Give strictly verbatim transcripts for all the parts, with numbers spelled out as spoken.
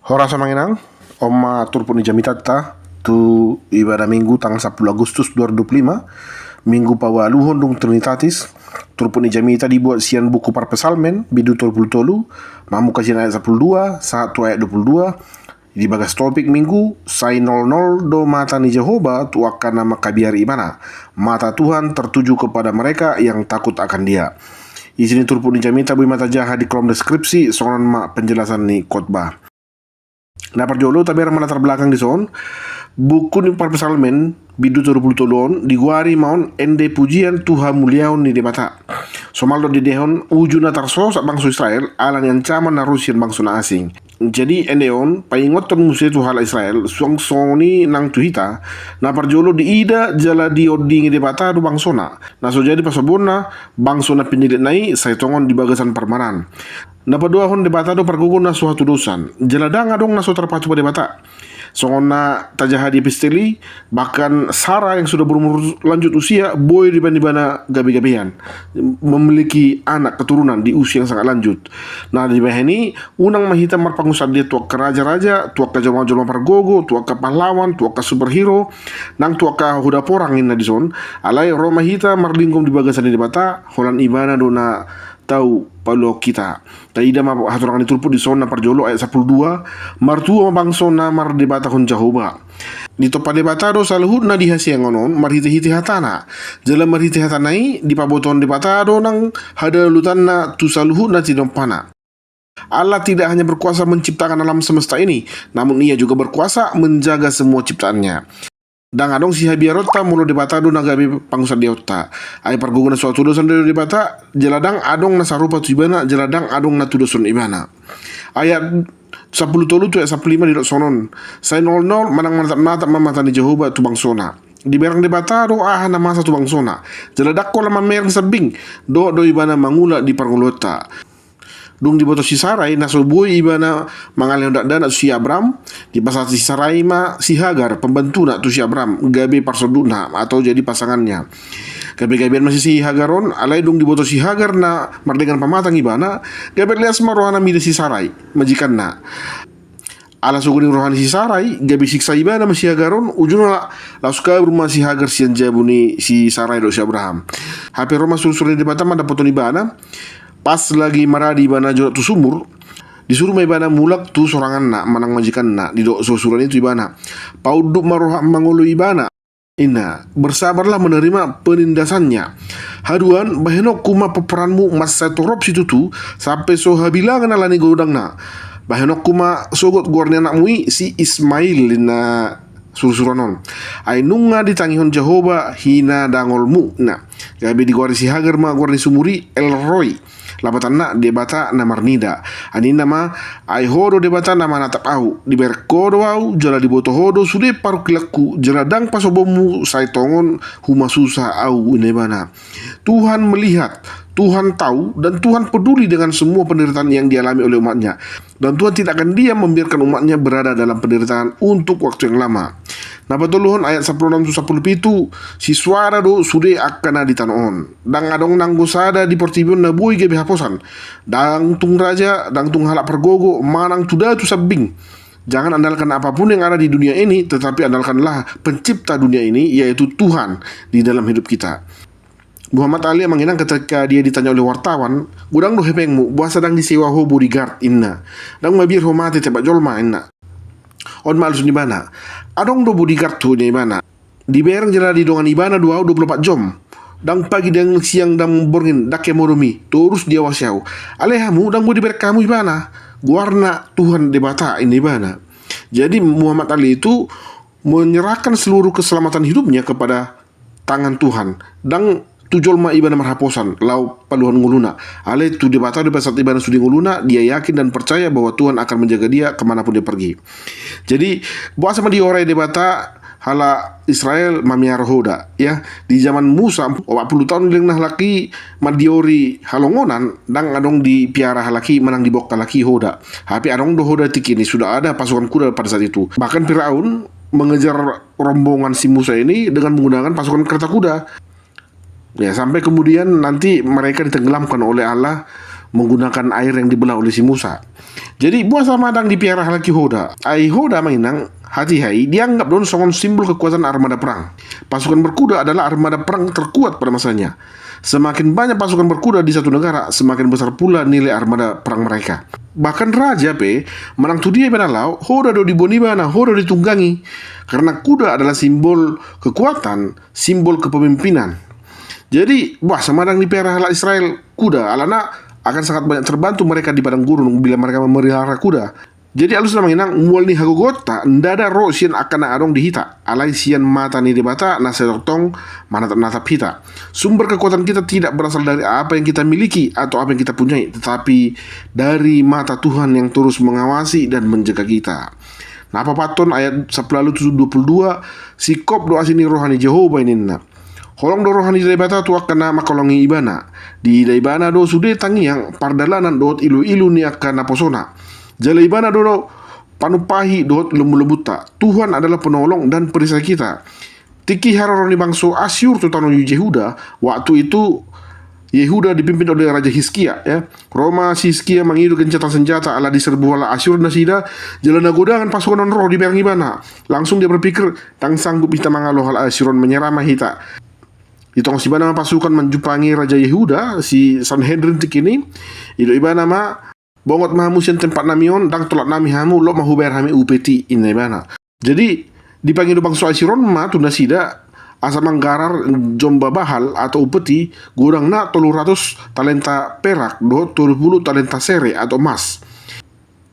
Horas amang inang, on ma turpuk ni jamitanta tu ibadah Minggu tanggal sapuluh Agustus dua ribu dua puluh lima, Minggu paualuhon dung Trinitatis. Turpuk ni jamita dibuat sian buku Parpsalmen, bindu tolu pulu tolu, mamungka sian ayat sapuluh dua sahat tu ayat dua pulu dua, di bagas topik Minggu, Sai nolnol do mata ni Jahowa tu angka na mangkabiari Ibana. Mata Tuhan tertuju kepada mereka yang takut akan Dia. Isi ni turpuk ni jamita boi ma tajaha di kolom deskripsi, songon on ma penjelasan ni khotbah. Na parjolo taberang ma latar belakang dison, buku ni Parpsalmen, bindu tolu pulu tolu on, digoari ma on ende pujian tu hamuliaon ni Debata. Somal do didok on uju na tarsosak bangso Israel, ala ni ancaman na ro sian bangso na asing. Jadi ende on, paingothon muse tu halak Israel, suang songon i nang tu hita, na parjolo diida jala diondingi Debata do bangsona, na so jadi pasobuonna, bangso na pinillitna i, sai tongon di bagasan parmanan. Na paduahon Debata do pargogo na so hatudosan, jala ndang adong na so tarpatupa Debata. Songon na tajaha di epistel i, bahkan Sara yang sudah berumur lanjut usia, boi dibaen Ibana gabe-gabean, memiliki anak keturunan di usia yang sangat lanjut. Na dibahen i, unang ma hita marpangunsandean tu angka raja-raja, tu angka jolma-jolma pargogo, tu angka pahlawan, tu angka superhero, nang tu angka hoda porang inna dison. Alai ro ma hita marlingom di bagasan ni Debata, holan Ibana do na tau paluahon hita. Taida ma haturangan ni turpuk dison, na parjolo ayat sapuluh dua, martua ma bangso na mardebatahon Jahowa. Ditompa Debata do saluhutna di hasiangan on marhite-hite hatana. Jala marhite hatana i dipabotohon Debata do nang hadalutanna tu saluhutna tinompana. Allah tidak hanya berkuasa menciptakan alam semesta ini, namun Ia juga berkuasa menjaga semua ciptaannya. Ndang adong sihabiaronta molo Debata do na gabe pangunsandeonta. Ai pargogo na so hatudosan do Debata, jala ndang adong na sarupa tu Ibana, jala ndang adong na tudoson Ibana. Ayat sapuluh tolu tu ayat sapuluh lima didok songon on, sai nolnol manang manatap-natap ma mata ni Jahowa tu bangsona. Dibereng Debata do aha na masa tu bangsona. Jala ndang holan mamereng sambing, dohot do Ibana mangula di parngoluonta. Dung diboto si Sarai na so boi Ibana mangalehon dakdanak tu si Abram, dipasahat si Sarai ma si Hagar, pembantuna, tu si Abram gabe parsondukna atau jadi pasangannya. Gabe-gabean ma si Hagar on, alai dung diboto si Hagar na mardenggan pamatang ibana, gabe leas ma rohana mida si Sarai, majikanna. Ala so godang roha ni si Sarai, gabe siksa ibana ma si Hagar on, ujungna laos kabur ma si Hagar sian jabu ni si Sarai dohot si Abraham. Hape ro ma sursura ni Debata mandapothon ibana, pas lagi maradi ibana jolo tu sumur, disuru ma ibana mulak tu soranganna manang majikanna, didok sursura i tu ibana, paunduk ma roham mangoloi ibana. Inna, bersabarlah menerima penindasannya. Haduan, bahenonku ma pomparanmu mansai torop situtu, sampe so habilangan ala ni godangna. Bahenonku ma sogot goar ni anakmu i si Ismail, inna sursura on. Ai nunga ditangihon Jahowa hinadangolmu, inna. Gabe digoari si Hagar ma goar ni sumur i El Roi. Lapatanna Debata na marnida. Ninna ma, ai Ho do Debata na manatap ahu, dibereng Ho do ahu, jala diboto Ho do sude parungkilangku, jala ndang pasobonmu sai tongon humasusa ahu, inna ibana. Tuhan melihat, Tuhan tahu, dan Tuhan peduli dengan semua penderitaan yang dialami oleh umat-Nya. Dan Tuhan tidak akan diam membiarkan umat-Nya berada dalam penderitaan untuk waktu yang lama. Na patoluhon ayat sapuluh enam tu sapuluh pitu, sisuara do sude angka na di tano on. Ndang adong nanggo sada di portibi on na boi gabe haposan. Ndang tung raja, ndang tung halak pargogo, manang tu datu sambing. Jangan andalkan apapun yang ada di dunia ini, tetapi andalkanlah pencipta dunia ini, yaitu Tuhan di dalam hidup kita. Muhammad Ali, amang inang, ketika dia ditanya oleh wartawan, godang do hepengmu, boasa ndang disewa ho bodyguard, inna. Ndang mabiar ho mate tembak jolma, inna. On ma alusan ibana. Adong do bodyguard tu, inna ibana. Dibereng jala didongani ibana do ahu dua pulu opat jom. Ndang pagi ndang siang ndang borngin, ndang hea modom i, torus diawasi ahu. Alai hamu ndang boi dibereng hamu ibana. Goarna Tuhan Debata, inna ibana. Jadi Muhammad Ali itu menyerahkan seluruh keselamatan hidupnya kepada tangan Tuhan. Ndang tu jolma ibana marhaposan laho paluahon ngoluna. Alai tu Debata do dipasahat ibana sude ngoluna, dia yakin dan percaya bahwa Tuhan akan menjaga dia kemanapun dia pergi. Jadi, boasa ma diorai Debata halak Israel mamiara hoda, ya. Di zaman Musa, opat pulu taon lelengna halak i mandiori halongonan, ndang adong dipiara halak i manang diboan halak i hoda. Hape adong do hoda tingki i, sudah ada pasukan kuda pada saat itu. Bahkan Firaun mengejar rombongan si Musa ini dengan menggunakan pasukan kereta kuda. Ya, sampai kemudian nanti mereka ditenggelamkan oleh Allah menggunakan air yang dibelah oleh si Musa. Jadi, boasa ma ndang dipiara halak i hoda? Ai hoda, amang inang, hatiha i dianggap do on songon simbol kekuatan armada perang. Pasukan berkuda adalah armada perang terkuat pada masanya. Semakin banyak pasukan berkuda di satu negara, semakin besar pula nilai armada perang mereka. Bahkan raja pe, manang tu dia ibana laho, hoda do diboan ibana, hoda ditunggangi. Karena kuda adalah simbol kekuatan, simbol kepemimpinan. Jadi, boasa ma ndang dipiara halak Israel kuda, alana akan sangat banyak terbantu mereka di padang gurun bila mereka memelihara kuda. Jadi, alusna, amang inang, mual ni hagogoonta ndada ro sian angka na adong di hita, alai sian mata ni Debata na sai tongtong manatap-natap hita. Sumber kekuatan kita tidak berasal dari apa yang kita miliki atau apa yang kita punyai, tetapi dari mata Tuhan yang terus mengawasi dan menjaga kita. Na paopathon, ayat sampulu ualu tu dua pulu dua, singkop do asi ni roha ni Jahowa i ninna. Holong do roha ni Debata tu angka na mangkaholongi ibana. Diida ibana do sude tangiang, pardalanan dohot ilu-ilu ni angka naposona. Jala ibana do panumpahi dohot lombu-lombunta. Tuhan adalah penolong dan perisai kita. Tingki haroro ni bangso Asyur tu tano ni Jehuda, waktu itu Yehuda dipimpin oleh Raja Hizkia, ya. Ro ma si Hizkia mangido gencatan senjata ala diserbu halak Asyur nasida, jala na godangan pasukan on ro dibereng ibana. Langsung dia berpikir, "Ndang sanggup hita mangalo halak Asyur on, menyerah ma hita." Ditongos ibana ma pasukan manjumpangi Raja Yehuda, si Sanhedrin tingki i. Didok ibana ma, "Bongot ma hamu sian tempat nami on, ndang tolap nami hamu, lot ma hubayar hami upeti," ninna ibana. Jadi, dipangido bangso Asyur on ma tu nasida, asa manggarar jomba Baal atau upeti, godangna tolu ratus talenta perak dohot tolu pulu talenta sere atau emas.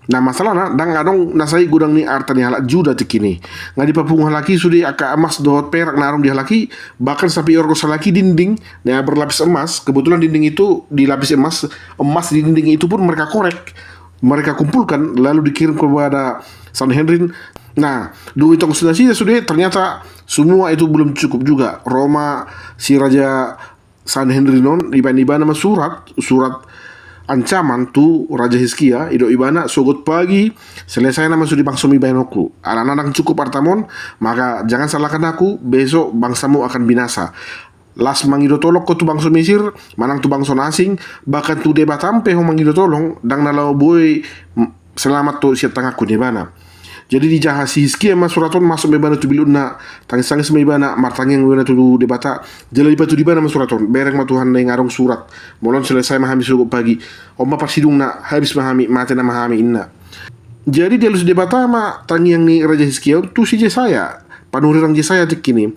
Na masalahna, ndang adong na sai godang ni arta ni halak Juda tingki i. Nga dipapungu halak i sude angka emas dohot perak na adong di halak i, bahkan sampe iorgos halak i dinding na berlapis emas, kebetulan dinding itu dilapis emas, emas di dinding itu pun mereka korek, mereka kumpulkan, lalu dikirim kepada Sanhedrin. Nah, dung ditongos nasida sude, ternyata semua itu belum cukup juga. Ro ma si Raja Sanhedrin on, dibaen ibana ma surat, surat ancaman tu Raja Hizkia, didok ibana, "Sogot pagi, selesai nama sude bangsomi baenonku. Alana ndang cukup artam on, maka jangan salahkan aku, besok bangsamu akan binasa. Las mangido tolong ho tu bangso Mesir, manang tu bangso na asing, bahkan tu Debatam pe ho mangido tolong, ndang na laho boi selamat ho sian tanganku," ninna ibana. Jadi dijaha si Hizkia ma surat on, masuk ma ibana tu bilikna, tangis-tangis ma ibana, martangiang ma ibana tu Debata, jala dipatudu ibana ma surat on, "Bereng ma Tuhan, naeng adong surat, molo on selesai ma hami sogot pagi, on ma parsidungna, habis ma hami, mate nama hami," ninna. Jadi dialusi Debata ma tangiang ni Raja Hizkia on tu si Jesaya, panurirang Jesaya tingki i.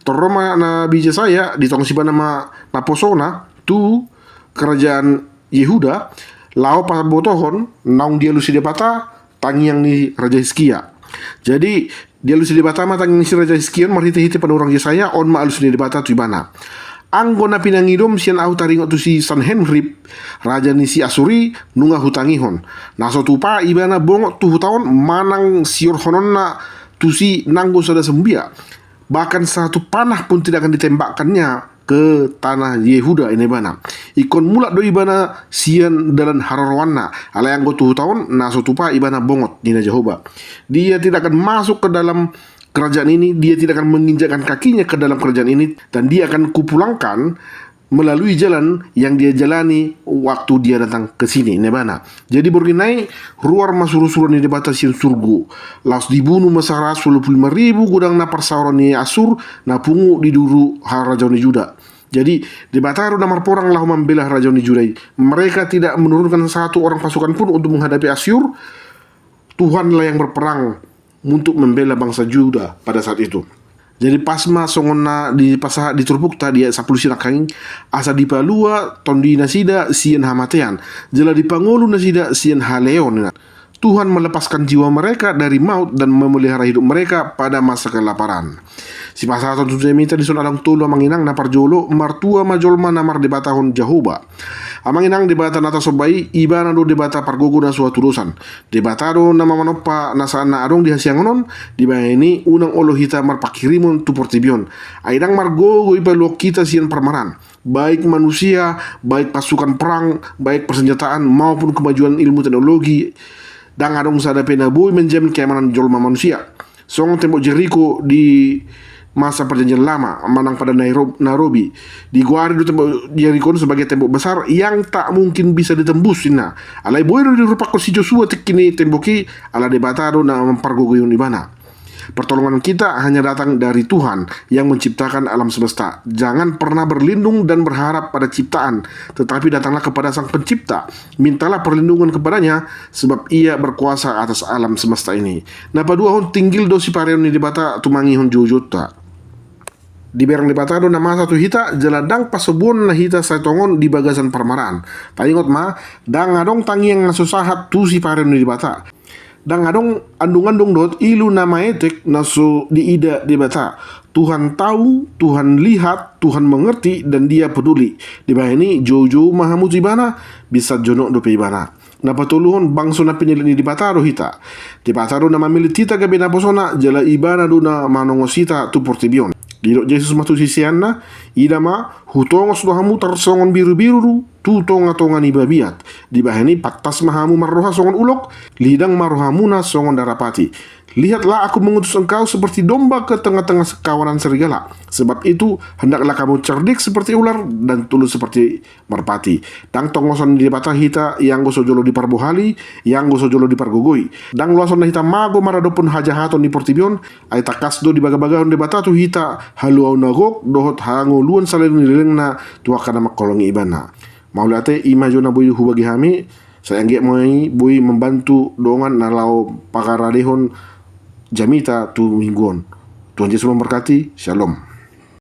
Tor ro ma nabi Jesaya, ditongos ibana ma naposona tu kerajaan Yehuda, laho pabotohon naung dialusi Debata tangiang ni Raja Hizkia. Jadi, dialusi Debata ma tangiang ni si Raja Hizkia on marhite-hite panurirang Jesaya, on ma alus ni Debata tu ibana. "Anggo na pinangidom sian ahu taringot tu si Sanhedrin, raja ni si Asyur i, nunga hutangihon. Na so tupa ibana bongot tu huta on manang siorhononna tusi nanggo sada sambia. Bahkan satu panah pun tidak akan ditembakkannya ke tanah Yehuda," ninna ibana. "Ingkon mulak do ibana sian dalan haroroanna. Alai anggo tu huta on, na so tupa ibana bongot," ninna Jahowa. "Dia tidak akan masuk ke dalam kerajaan ini, dia tidak akan menginjakkan kakinya ke dalam kerajaan ini, dan dia akan kupulangkan melalui jalan yang dia jalani waktu dia datang ke sini," ninna ibana. Jadi borngin nai ruar ma suru-suru ni Debata sian surgo. Laos dibunu ma saratus ualu pulu lima ribu godang na parsaoran ni Asyur na pungu di duru harajaon ni Juda. Jadi, Debata do na marporang laho mambela harajaon ni Juda i. Mereka tidak menurunkan satu orang pasukan pun untuk menghadapi Asyur. Tuhanlah yang berperang untuk membela bangsa Juda pada saat itu. Jadi pas ma songon na dipasahat di turpukta di ayat sampulu siangkangan, "Asa dipalua tondi nasida sian hamatean, jala dipangolu nasida sian haleon. Tuhan melepaskan jiwa mereka dari maut dan memelihara hidup mereka pada masa kelaparan." Sipasahaton tu jamita dison adong tolu, amang inang. Na parjolo, martua ma jolma na mardebatahon Jahowa. Amang inang, Debata na tasomba i, ibana do Debata pargogo na so hatudosan. Debata do na mamanompa na sahat na adong di hasiangan on, dibahen i unang olo hita marpanghirimon tu portibi on. Ai ndang margogo i paluahon hita sian parmaraan. Baik manusia, baik pasukan perang, baik persenjataan, maupun kemajuan ilmu teknologi, ndang adong sada pe na boi menjamin keamanan jolma manusia. Songon tembok Jeriko di masa Perjanjian Lama manang pada Nairobi, digoari do tembok Jeriko on sebagai tembok besar yang tak mungkin bisa ditembus ninna. Alai boi do dirupakkon si Josua tingki ni tembok i, ala Debata do na mampargogoi ibana. Pertolongan kita hanya datang dari Tuhan yang menciptakan alam semesta. Jangan pernah berlindung dan berharap pada ciptaan, tetapi datanglah kepada Sang Pencipta. Mintalah perlindungan kepada-Nya, sebab Ia berkuasa atas alam semesta ini. Na paduahon, tinggil do sipareon ni Debata tumangihon joujounta. Dibereng Debata do na masa tu hita, jala ndang pasobuonna hita sai tongon di bagasan parmaraan. Taingot ma, ndang adong tangiang na so sahat tu sipareon ni Debata. Ndang adong andung-andung dohot ilu na maetek na so diida Debata. Tuhan tahu, Tuhan lihat, Tuhan mengerti, dan Dia peduli. Dibahen i, joujou ma hamu tu Ibana, binsat jonok dope Ibana. Na patoluhon, bangso na pinillit ni Debata do hita. Debata do na mamillit hita gabe naposona, jala Ibana do na manongos hita tu portibi on. Didok Jesus ma tu siseanna, ida ma, hutongos do hamu tarsongon birubiru tu tongatonga ni babiat. Dibahen i, pantas ma hamu marroha songon ulok, lidang ma rohamuna songon darapati. Lihatlah, Aku mengutus engkau seperti domba ke tengah-tengah sekawanan serigala. Sebab itu, hendaklah kamu cerdik seperti ular dan tulus seperti merpati. Ndang tongoson ni Debata hita, ianggo so jolo diparbohali, ianggo so jolo dipargogoi. Ndang loasonna hita mago maradophon hajahaton ni portibi on, ai tangkas do dibagabagahon Debata tu hita haluaon na gok dohot hangoluan saleleng ni lelengna tu angka na mangholongi Ibana. Mauliate, i ma jo na boi hubagi hami, sai anggiat ma i boi mambantu dongan na laho pagaradehon jamita tu minggu on. Tuhan Jesus memberkati. Shalom.